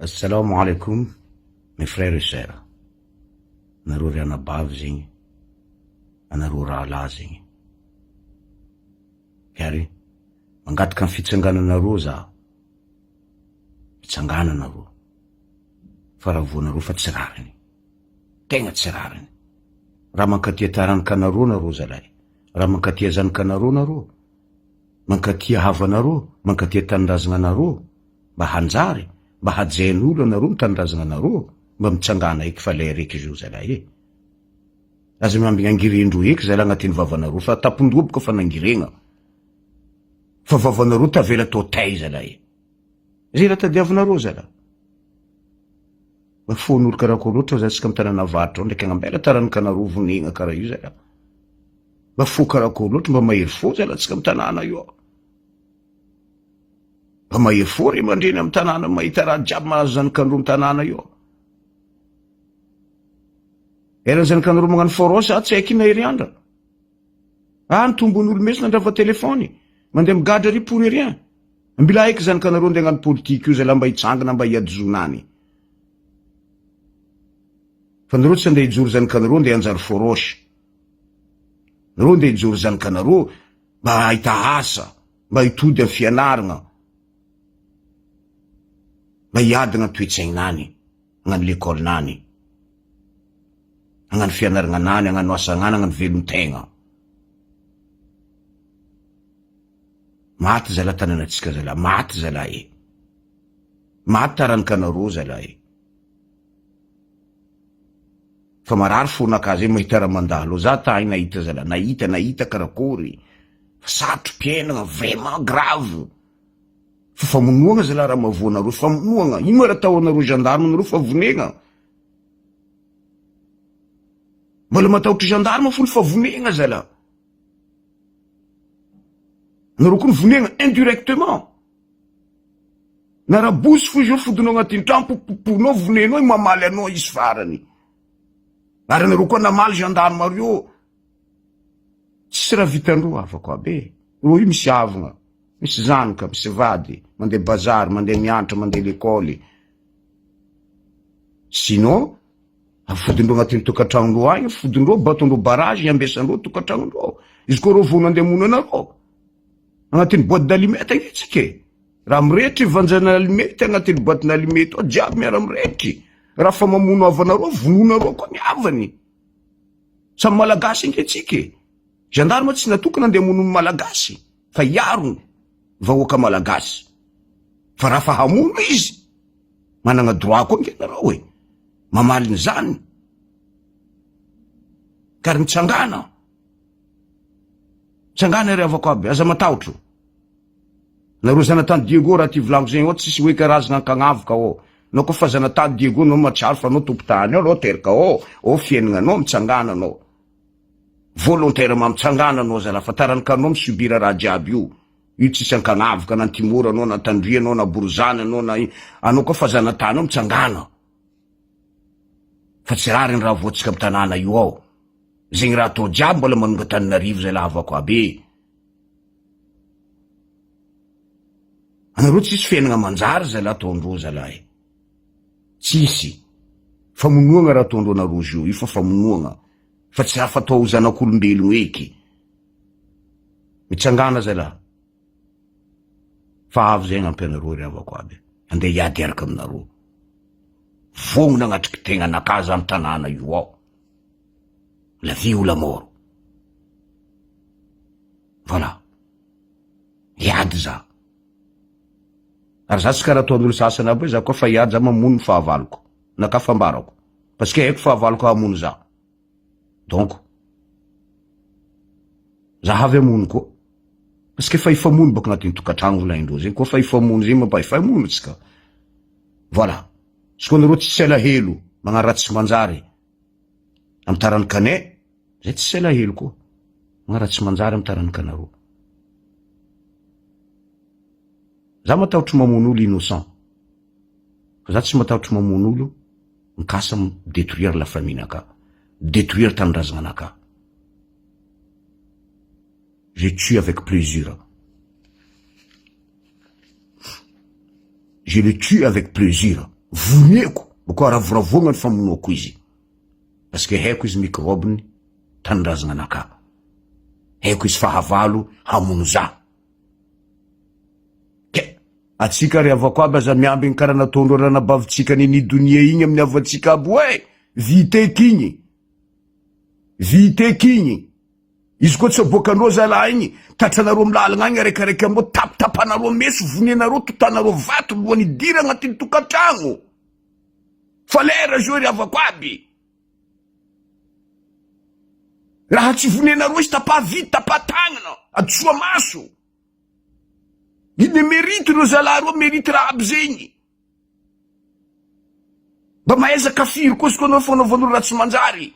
Assalamo alaikum mes frères et sœurs, anareo ry anabavy zegny, anareo rahalahy zegny, ary mangataka ny fitsangananareo za, mitsangana nareo, fa raha voanareo fa tsy rariny, tegna tsy rariny, raha mankatia taranakanareo nareo zalahy, raha mankatia zanakanareo nareo, mankatia havanareo, mankatia tanindrazagna-nareo, mba hanjary, mba hajain'olo anareo ny tanindrazagna-nareo, mba mitsangàna eky fa lera eky izao zalahy e! Aza miambigna angirendreo eky zalahy agnatin'ny vavanareo fa tampon-doha boka fa nangiregna, fa vavanareo tavela tao tay zalahy e! Zay raha tadiavinareo zalahy. Mba foan'olo karakory loatra za tsika am tanàna avaratra ao ndraiky agnambela taranakanareo vonegna karaha io zalahy. Mba fo karakory loatra mba mahery fo zalahy tsika am tanàna io ao. Mba mahery fo ray aman-dreny am tanàna mahita raha jiaby mahazo zanakandro am tanàna io ao. Eran'ny zanakandro magnano forosy ah tsy haiko ina heriandra. Ah ny tombon'olo mesy nandrava téléphone. Mandeha migadra ry pour rien. Mbila haiko zanakanareo ndeha hagnano politique io zalahy mba hitsangana mba hiady zonany. Fa nareo tsy andeha hijoro zanakanareo ndeha hanjary forosy. Nareo ndeha hijoro zanakanareo mba hahita asa, mba hitody amin'ny fianaragna, mba hiadagna toe-tsaignany, hagnano l'école-nany, hagnano fianaragnanany, hagnano asagnany, hagnano velon-tegna. Maty zalahy tananatsika zalahy, maty zalahy e. Maty taranakanareo zalahy e. Fa marary fonakahy zay mahita raha mandalo eo. Za tahy nahita zalahy, nahita nahita karakory. Fa sarotro-piainagna, vraiment grave. Fa famonoagna zalahy raha mahavoa anareo, famonoagna. Ino ma raha ataonareo gendarme nareo fa vonegna. Mbola matahotra gendarme fony fa vonegna zalahy. Nareo koa nivonegna indirectement. Na rabosy fo izy io fodinao agnatin'ny trano popopoponao vonenao i mamaly anao izy farany. Ary nareo koa namaly gendarme reo. Tsisy raha vitandreo havako aby e. Reo io misy havagna, misy zanaka, misy vady, mandeha bazary, mandeha mianatra, mandeha lekôly. Sinon Afodindreo agnatin'ny tokantragnondreo agny, afodindreo, batondreo barrage, iambesandreo tokantragnondreo. Izy koa reo vao nandeha hamono anareo. Agnatin'ny boite d'allumette ange tsika e. Raha mirehitry vanjana allumette agnatin'ny boite n'allumette ao jiaby miara mirehitry. Raha fa mamono havanareo, vonoinareo koa ny havany. Samy malagasy ange tsika e. Gendarme tsy natokana andeha hamono ny malagasy fa hiaro ny vahoaka malagasy. Fa raha fa hamono izy, managna droit koa ange nareo e. Mamaly ny zany. Ka ry mitsangana. Mitsangana ry havako aby, aza matahotro. Nareo zanatany Diego raha ty volagno zegny ao tsisy hoe karazagna ankagnavoka ao. Anao koa fa zanatany Diego anao mahatsiaro fa anao tompotany ao anao teraka ao, ao fiaignananao mitsangana anao. Volontairement mitsangana anao zalahy fa taranaka anao mi-subir raha jiaby io. Io tsisy ankagnavoka na Antimoro anao na Antandroy anao na Borizany anao na anao koa fa zanatany ao mitsangana. Fa tsy rariny raha voatsika am tanàna io ao. Zegny raha atao jiaby mbola manonga Antananarivo zay lavako aby e. Anareo tsisy fiainagna manjary zalahy ataondreo zalahy. Tsisy. Famonoagna raha ataondreo anareo zio io fa famonoagna. Fa tsy raha fatao zanak'olombelogno eky. Mitsangàna zalahy. Fa avy zay hagnampy anareo ry havako aby. Andeha hiady hiaraka aminareo. Vognona agnatriky tegnanakahy za am tanàna io ao. La vie ou la mort. Voilà. Hiady za. Ary za tsy karaha ataon'olo sasany aby hoe za koa fa hiady za mamono ny fahavaloko. Naka fambarako. Parce que haiko fahavaloko hamono za. Donc za avy hamono koa. Parce que efa hifamono baka agnatin'ny tokantragno volahin-dreo zegny. Koa fa hifamono zegny mampahifamono tsika. Voilà. Izy koa nareo tsisy alahelo magnano raha tsy manjary amy taranakanay, zay tsisy alahelo koa magnano raha tsy manjary amy taranakanareo. Za matahotry mamono olo innocent. Fa za tsy matahotry mamono olo mikasa mi-detruire la famille naka, mi-detruire tanindrazagna naka. Je tue avec plaisir. Je le tue avec plaisir. Vonieko boko aravoravoagna ny famonoako izy parce que haiko izy microbe-ny tanindrazagna anakahy. Haiko izy fahavalo hamono za. Ke atsika ry havako aby aza miambigny karaha nataondreo ranabavintsika nini donia igny amin'ny havantsika aby oe! Vita eky igny! Vita eky igny! Izy koa tsy aboakanareo zalahy igny, tratranareo am lalagna agny araikaraiky amreo, tapitapanareo meso, vonenareo, totanareo vato alohan'ny hidirana agnatin'ny tokantragno. Fa lera zao ry havako aby. Raha tsy vonenareo izy tapaha vy, tapaha tagnana, adosoa maso. Iny mérite reo zalahy reo, mérite raha aby zegny. Mba mahaiza kafiry koa izy koa anao fanaovan'olo raha tsy manjary.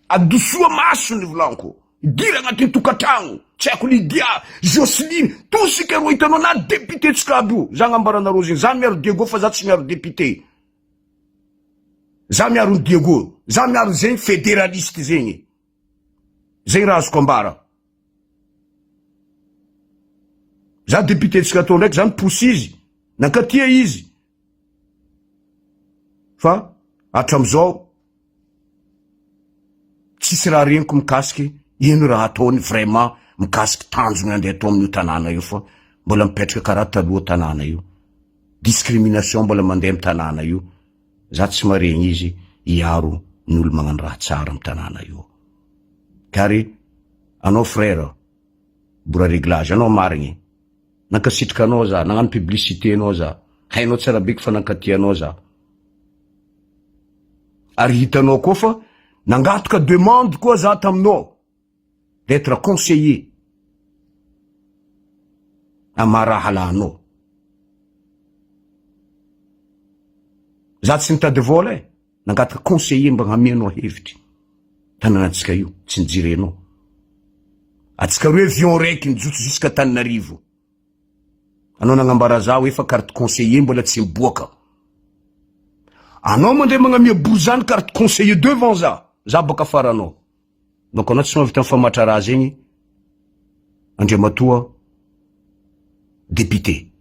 Adosoa maso ny volaniko. Idira agnatin'ny tokantragno. Tsy haiko Lydia, Jocelyne, tosika reo hitanao na député tsika aby io. Za agnambaranareo zegny. Za miaro Diego fa za tsy miaro député. Za miaro ny Diego. Za miaro zegny fédéraliste zegny. Zegny raha azoko ambara. Za député tsika atao ndraiky za miposy izy. Nankatia izy. Fa hatramizao tsisy raha reniko mikasiky ino raha ataony vraiment mikasiky tanjony andeha atao amin'io tanàna io fa mbola mipetraka karaha taloha tanàna io. Discrimination mbola mandeha am tanàna io. Za tsy maregny izy hiaro ny olo magnano raha tsara am tanàna io. Kary anao frère bora reglage anao marigny. Nankasitraka anao za, nagnano publicité anao za, hainao tsara beky fa nankatia anao za. Ary hitanao koa fa nangatoka demande koa za taminao d'etre conseiller am maha rahalahinao. Za tsy nitady vola e. Nangataka conseiller mba hamianao hevitry tananantsika io tsy nijerenao atsika roe avion raiky nijotso jusqu'à Antananarivo anao nagnambara za hoe fa carte conseiller mbola tsy miboaka anao mandeha magnamia borizany carte conseiller devant za za baka afaranao donc anao tsy mahavita mifamatra raha zegny Andriamatoa député.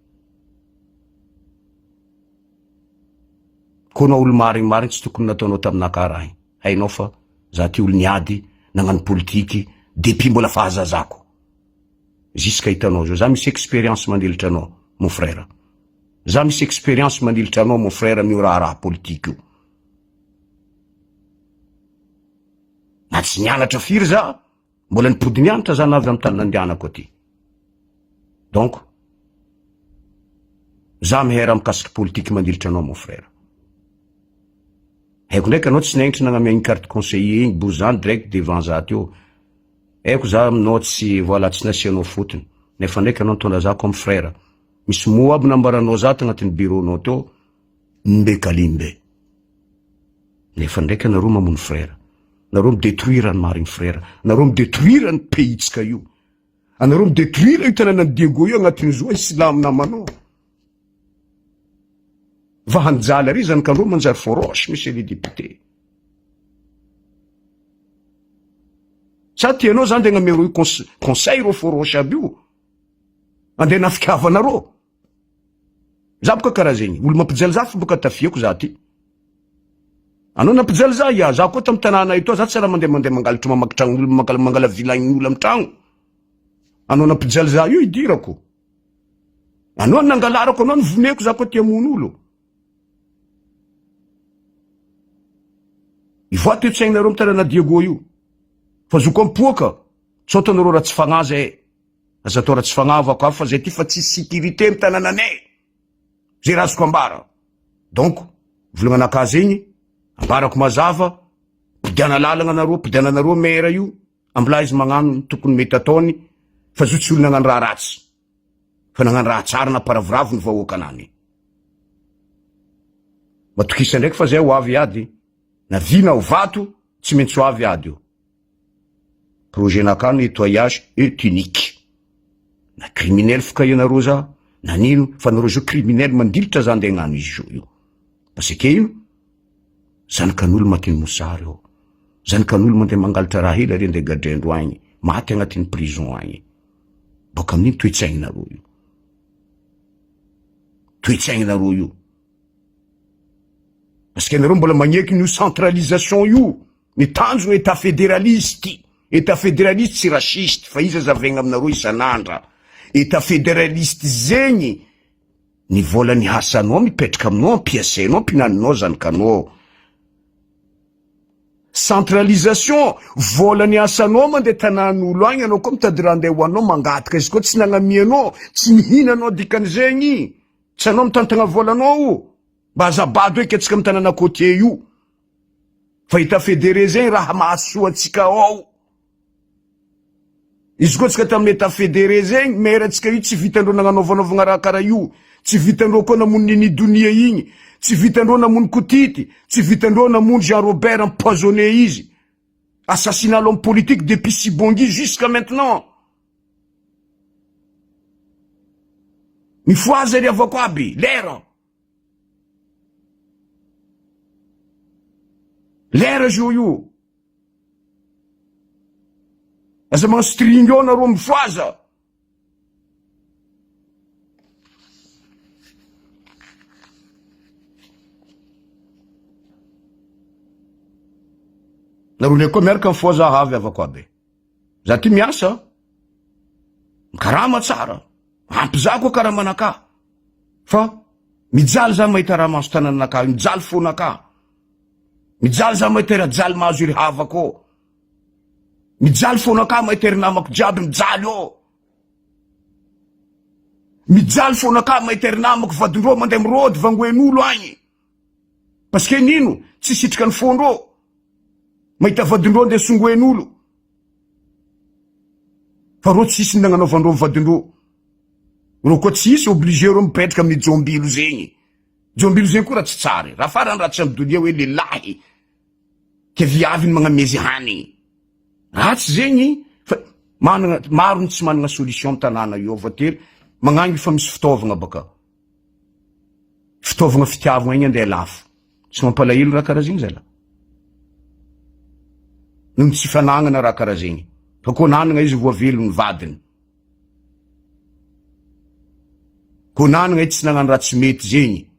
Koa anao olo marigny marigny tsy tokony nataonao taminakahy raha igny. Hainao fa za ty olo niady nagnano politiky depuis mbola fahazazako jusqu'à hitanao zao. Za misy expérience mandilitra anao mon frère. Za misy expérience mandilitra anao mon frère amin'io raharaha politique io. Na tsy nianatra firy za, mbola nipody nianatra za navy amin'ny tany nandehanako aty. Donc, za mihera mikasiky politique mandilitra anao mon frère. Haiko ndraiky anao tsy nagnitry nagnamia igny carte conseiller igny, borizany direct devant za teo. Haiko za aminao tsy, voilà, tsy nasianao fotony. Nefa ndraiky anao nitondra za comme frère. Misy mot aby nambaranao za tagnatin'ny bureau-nao teo, mbe kalimbe. Nefa ndraiky anareo mamono frère. Nareo mi-detruire ny marigny frère. Nareo mi-detruire ny pays-tsika io. Anareo mi-detruire io tanànan'i Diego io agnatin'izo hoe silamo namanao. Va hanjaly ary zanakandreo manjary foroche monsieur le député. Sa tianao zany tegna amereo conseil reo foroche aby io? Andeha nafikiavanareo. Za boka karaha zegny, olo mampijaly za fo boka tafiako za ty. Anao nampijaly za ya, za koa tam tanàna etoa za tsy raha mandeha mandeha mangalatra mamaky tragnon'olo mangala mangala vilanin'olo am tragno. Anao nampijaly za io idirako. Anao nangalarako, anao nivoneko za koa ty hamono olo. Ivoaho toe-tsainareo am tanàna Diego io. Fa zoko ampoaka, sao ataonareo ratsy fagnahy zay. Aza atao ratsy fagnahy avako hafa zay ty fa tsisy sécurité am tanananay zay raha azoko ambara donc volagnanakahy zegny ambarako mazava mpidiana lalagna nareo mpidiana nareo maire io ambilà izy magnano ny tokony mety ataony fa zo tsy olo nagnano raha ratsy fa nagnano raha tsara namparavoravo ny vahoakanany matokisa ndraiky fa zay ho avy ady na vy na ho vato tsy maintsy ho avy ady io Projet naka nettoyage ethnique. Na criminel fikahianareo za na nino fa nareo zao criminel mandilitra za ndeha hagnano izy zao io. Parce que ino? Zanakan'olo matin'ny mosary ao. Zanakan'olo mandeha mangalatra raha hely ary andeha gadraindro agny. Maty agnatin'ny prison agny. Boaka amin'ino toe-tsainareo io? Toe-tsainareo io. Parce que nareo mbola magneky an'io centralisation io. Ny tanjona Etat federaliste. Etat federaliste tsy raciste fa izy azavaigna aminareo isan'andra. Etat federaliste zegny ny vola nihasanao mipetraka aminao ampiasainao ampinaninao zanakanao. Centralisation, vola niasanao mandeha tanàn'olo agny anao koa mitady raha andeha hohaninao mangataka izy koa tsy nagnamianao tsy mihina anao dikan'izegny tsy anao mitantagna volanao o. Mba aza bado eky antsika am tanàna côtier io fa état fédéré zegny raha mahasoa antsika ao. Izy koa antsika tamin'ny état fédéré zegny maire antsika io tsy vitandreo nagnanaovanaovagna raha karaha io, tsy vitandreo koa namono Nini Donia igny, tsy vitandreo namono Kotity, tsy vitandreo namono Jean Robert empoisonné izy. Assassinat l'homme politique depuis Sibongui jusqu'à maintenant. Mifohaza ry havako aby, lera. Lera zio io. Aza magnano string eo nareo mifohaza. Nareo ndraiky koa miaraka mifohaza avy havako aby. Za ty miasa, mikarama tsara, ampy za koa karamanakahy. Fa mijaly za mahita raha mahazo tanananakahy, mijaly fonakahy. Mijaly za mahita raha jaly mahazo iry havako ô. Mijaly fonakahy mahita iry namako jiaby mijaly ô. Mijaly fonakahy mahita iry namako vadindreo mandeha mirôdy vangoen'olo agny. Parce que nino? Tsy sitraka ny fondreo. Mahita vadindreo andeha songoen'olo. Fa reo tsisy ny nagnanaovandreo ny vadindreo. Reo koa tsisy obligé reo mipetraka amin'ny jombilo zegny. Jombilo zegny koa raha tsy tsara e. Raha farany raha tsy amy donia hoe lehilahy ke viavy ny magnamezy hanigny. Ratsy zegny fa managna maro ny tsy managna solution amy tanàna io ao voatery magnangy fa misy fitaovagna baka. Fitaovagna fitiavagna igny andeha lafo. Tsy mampalahelo raha karaha zegny zala. Noho ny tsy fanagnana raha karaha zegny. Fa koa nanagna izy voavelogny vadiny. Koa nanagna izy tsy nagnano raha tsy mety zegny.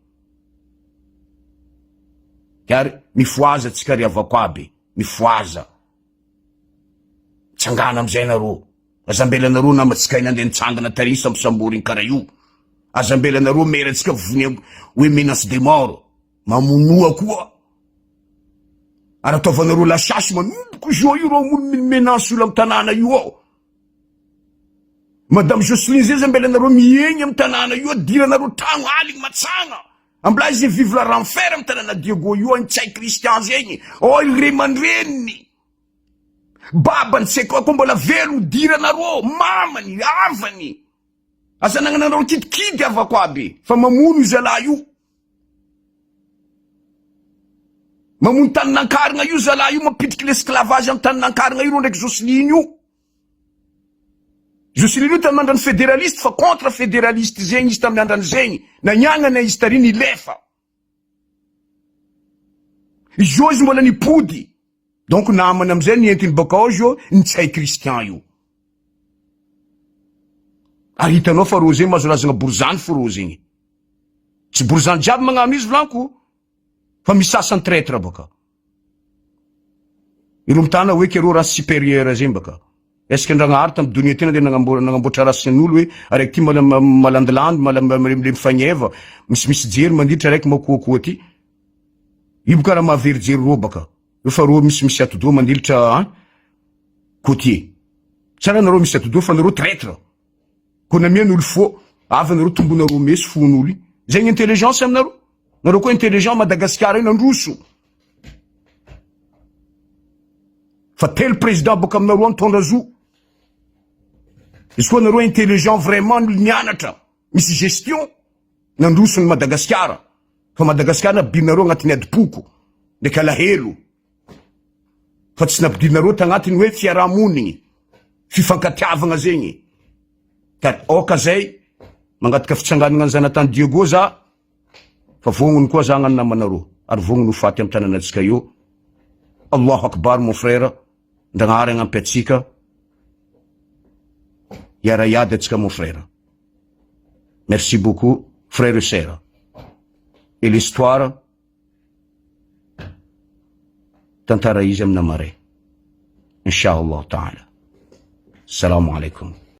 Ary mifohaza tsika ry havako aby, mifohaza. Mitsangana amizay nareo. Aza ambela nareo namantsika nandeha nitsangana tary sambosamboriny karaha io. Aza ambela nareo maire antsika vonoina hoe menace de mort. Mamonoa koa. Ary ataovanareo la chasse manomboka zao io reo hamono menace olo am tanàna io ao. Madame Jocelyne zay aza ambela nareo miegny am tanàna io ao, diranareo tragno aligny matsagna. Ambilà izy vive la renfer am tanàna Diego io ao, Ntsay Christian zegny. Ao ry ray aman-dreniny. Babany tsy haiko koa mbola velogno diranareo, mamany, havany. Aza anagnanareo kidikidy havako aby fa mamono io zalahy io. Mamono tanin'Ankaragna io zalahy io, mampidriky l'esclavage am tanin'Ankaragna io reo ndraiky Jocelyne io. Jocelyne io tamin'ny andran'ny federaliste fa contre federaliste zegny izy tamin'ny andrany zegny, nagnanana izy tary nilefa. Izao izy mbola nipody. Donc namana amizay ny entiny baka ao zio Ntsay Christian io. Ary hitanao fa rô zegny mahazo lazagna borizany fo rô zegny. Tsy borizany jiaby magnano izy volaniko fa misy sasany traitre baka. Ireo mitana hoe ke rô race supérieure zegny baka. Est ce que Ndragnahary tam donia ty nandeha nagnamboatra race n'olo hoe araiky ty malandilandy malemilemy fagneva misimisy jery mandiditra araiky makoakoa ty. Io boka raha mahavery jery rô baka. Eo fa rô misimisy atidoha mandilitra an côtier. Tsara nareo misy atidoha fa nareo traitre. Ko namia n'olo fô avy anareo tombonareo meso fon'olo io. Zegny intelligence aminareo? Nareo koa intelligent Madagascar io nandroso. Fa telo président boka aminareo nitondra zo. Izy koa nareo intelligent vraiment nianatra misy gestion nandroso ny Madagasikara. Fa Madagascar nampidirinareo agnatin'ny adim-poko ndraiky alahelo fa tsy nampidirinareo tagnatiny hoe fiarahamonigny fifankatiavagna zegny ka aoka zay mangataka fitsanganagna ny zanatany Diego za fa vognony koa za hagnano namanareo ary vognony ho faty amy tanànantsika io Allahu Akbar mon frère Ndragnahary hagnampy atsika hiara-hiady atsika mon frère Merci beaucoup frère et sœur et l'histoire. Tantara izy amina marais. Insha Allah ta'ala. Salamu alaikum.